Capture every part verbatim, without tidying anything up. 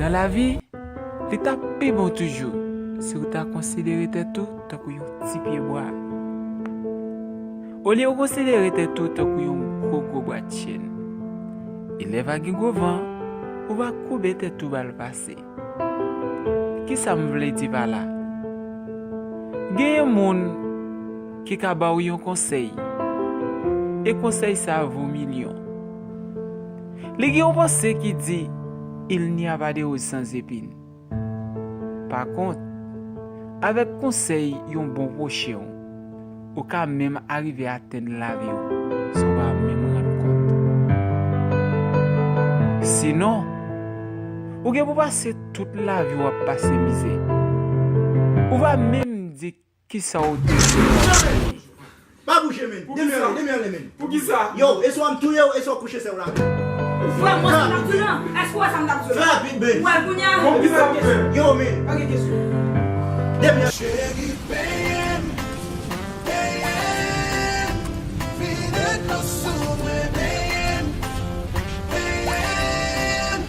Nan lavi, li t ap pi bon toujou si w ta konsidere tèt ou tankou yon ti pyebwa. Olye w konsidere tèt ou tankou yon gwo gwo bwat chèn. E lè va gen gwo van, ou va koube tèt ou ba l pase. Kisa m vle di pa la? Genyen moun ki ka ba w yon konsèy, e konsèy sa a vo milyon. Li gen yon panse ki di, Il n'y a pas de rose sans épines. Pa kont, avèk konsèy yon bon pwochen w, ou ka menm arive atenn lavi w san w pa menm rann kont. Sinon, ou gen pou pase tout lavi w ap pase mizè. Ou va menm di kisa w te fè. Pa bouje, men. Poukisa? Demi ale, demi ale, men. Poukisa? Yo, e swa m touye w, e swa w kouche sè w la. Frè, m wè sa m t ap di w lan. Èske w wè sa m t ap di w lan? Fè rapid, men. Ou wè l kounye a? Poukisa m fè? Yo, men. Pa gen kesyon. Demi ale. Cheri, peye m, peye m, fidèl nan sou mwen, peye m, peye m.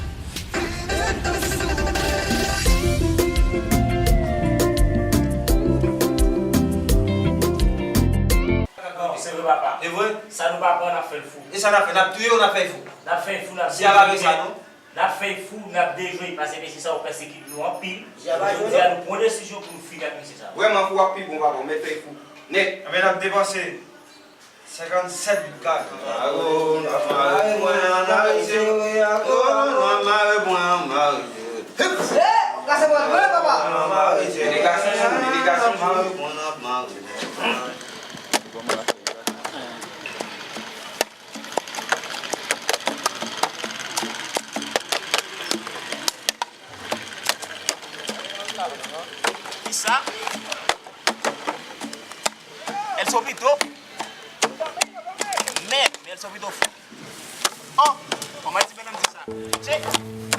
Non, se vre, papa. E vre? Sa nou pa pran, n ap fè l fou. E sa n ap fè? N ap touye w, n ap fè l fou. N ap fè l fou, n ap dejwe. Si a pa vre sa, non? N ap fè l fou, n ap dejwe. Pase mesye sa yo pèsekite nou anpil. Si a pa vre, non? Jodi a, nou pran desizyon pou nou fini ak mesye sa yo. Vrèman, fou ap pi bon, papa. Ou mèt fè l fou. Nèt. Enben, n ap depanse Senkannsèt goud kare. Mare mwen an mare, mare mwen an mare. Hip! Eh, w kase bòl mwen, papa. Delegasyon, delegasyon. Mare mwen an mare. Kisa? Elles sont plutôt. Men, men elles sont plutôt fou. Oh, kòman ti bèl ti sa? Che.